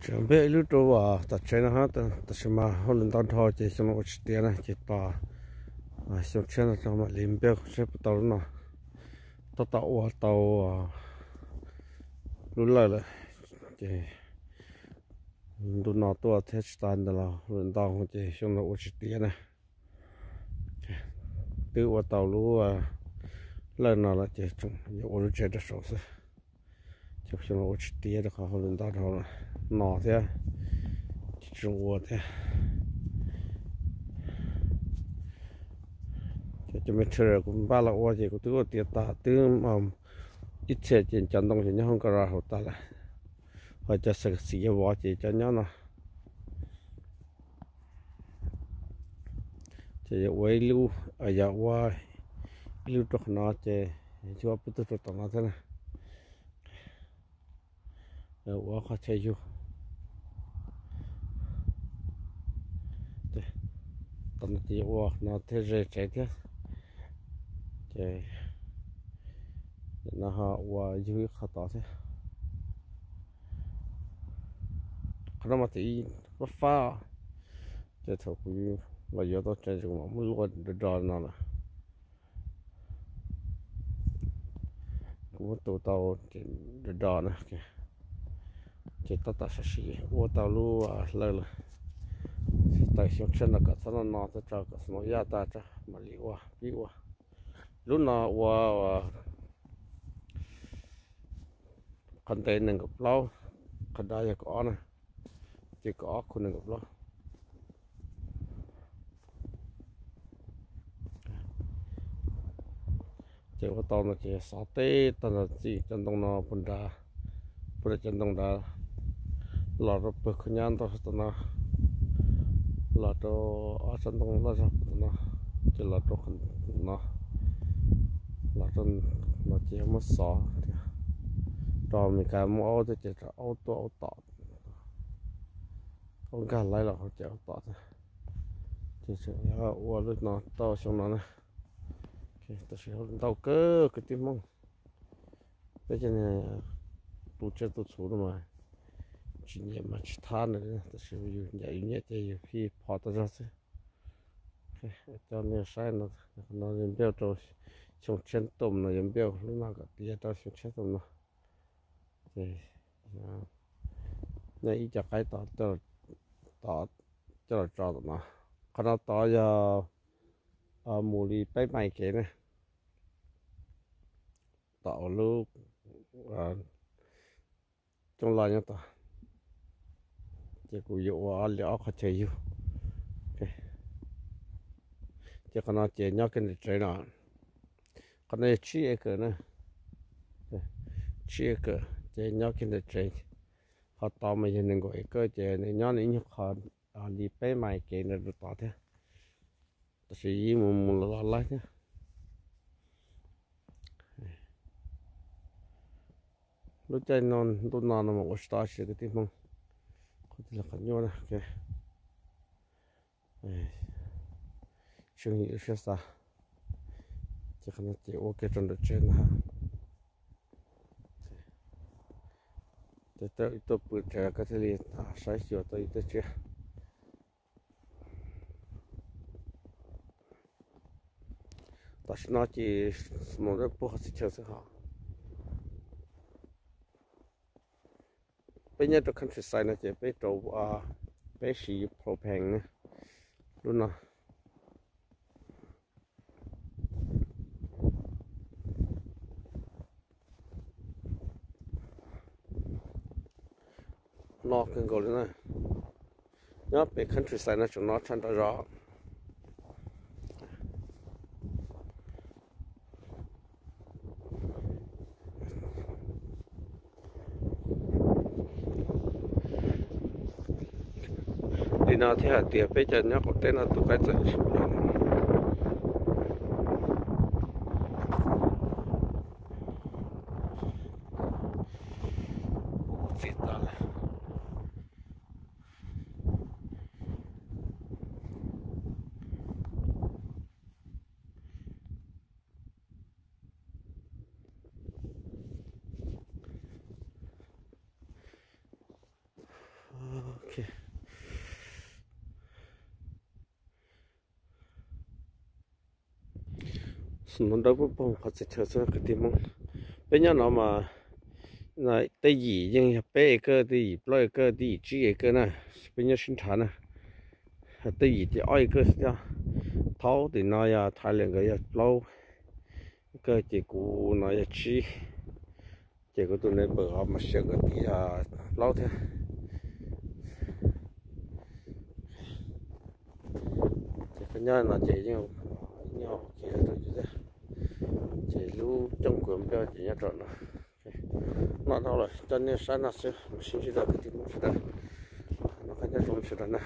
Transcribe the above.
Tseem npej ib lub rau tom tsev no hab, tab sis mas hauj lwm ntau dhau ces xyoo no ua tsis tiav na ces tos xyoo tshiab no mam li npej seb puas tau lub no. Tab tom ua tau lub lawj lawm ces ntu no tuaj thiab tsis tas ntawd los hauj lwm ntau ces xyoo no ua tsis tiav na. Twb ua tau lub lawj no lawm ces tseem yuav ua lub tsev rau saum xwb. Ces xyoo no ua tsis tiav rau qhov hauj lwm ntau dhau lawm, no thiab tsis zoo ua thiab. Ces cov material kuv npaj los ua ces kuv twb ua tiav tas twb ib txhia ces cov ntoo ces nyob hauv garage hauv tas lawm, ho cov xeem xim yog vov ces cov nyob no. Ces yog ua ib lub, yog ua ib lub rau qhov no ces yug ob peb tug rau tom no thiab na. Ua qhov chaw yug. Tom no ces ua no thiab ze tsev thiab. Ces no ho ua yug ib qho tod thiab. Qhov no mas txiv fab fab, ces thaum kuv los yuav tau tsev ces kuv mam muab luaj do do no lawm. Kuv muab tu tau do do na, ces tab tom sam sim ua tau lub lawj lawm. Tawm xyoo tshiab no kom txhob no no tso, kom snow yaj tag tso mam li ua pib ua. Lub no ua qhov ntev nees nkaum plaub, qhov dav yog kaum ob na, ces kaum ob khu nees nkaum plaub. Ces ua tau no ces xov teb tag nrho txij cov ntoo no puag nrad, puag nram cov ntoo nrad los rau pawg khaub nyab ntau tom no, los rau ob tsob ntoo loj zog tom no, ces los rau qhov no, los rau no ces yog muab xov thiab. Rau Amelikas muaj aub thiab ces rau aub tuaj aub tom, aub nkag laib los ces aub tom thiab. Ces tseem yuav ua lub no tau xyoo no na. Tam sim ntau kawg kwv tij Hmoob, peb cov niag tu tsiaj tu txhu no mas tsis nyiam mas tsis thab ntawd, tab sis yus nyiam yus nyiam ces yus fij phom tau zog xwb. Coj nej saib no, no yog npej rau xyoo tshiab tuaj no, yog npej lub no kom tiav rau xyoo tshiab tuaj no. Ces nyob ib co qaib tod, tod coj los tso tom no. Qhov no tod yog mus li peb mais kev na, tom lub cooj laj nyob tod. Ces kuv yuav ua li ob qhov chaw yug. Ces qhov no ces nyob kiag ntawm tsev no. Qhov no yog tsib acre na, tsib acre ces nyob kiag ntawm tsev. Qhov tod mas yog nees nkaum acre ces nws nyob nws ib nyuag qho li peb mais kev ntawd rau tod thiab. Tab sis yeej mus mus los los laib thiab. Lub caij no ntuj no no mas ua tsis tau dab tsi kwv tij Hmoob, qhov tij los qhov nyuaj na. Tsis yog lub siab xav, ces qhov no ces ua kiag rau ntawm tsev ntag. Ces thaum ib tuaj pw tsev koj thiaj li saib xyuas tau yus tej tsiaj. Tam sim no ces snow puag qhov txhia chaw xwb hos. Peb nyob rau countryside no ces peb rau, peb siv propane na, lub no. No kawg nkaus li na. Nyob pem countryside no tseem no tshaj nrov zog. Li no thiaj hais tias peb cov nyob qaum teb no tus qaib txawm tsis pom. Txiv tas lawm. Ok. Xus nov dawb paug paug qhov txhia chaw xwb kwv tij Hmoob. Peb nyob no mas tej yim yeej yog peb acre, tej yim plaub acre, tej yim tsib acre na. Peb nyob sib nrhav na. Tej yim ces ob acre xwb thiab. Thaum tim no yog Thailand nkawd yog plaub acre ces kuv no yog tsib. Ces kuv tus neighbor ho mas siab nkawd tim yog plaub thiab. Ces koj nyob no ces yeej nyob kiag rau yus thiab. Ces lub cooj kuv npaj ces nyob rau no. Noj dhau lawm, coj nej saib no xwb, mam sib ntsib dua kwv tij Hmoob sawv daws. Noj qab nyob zoo sawv daws na.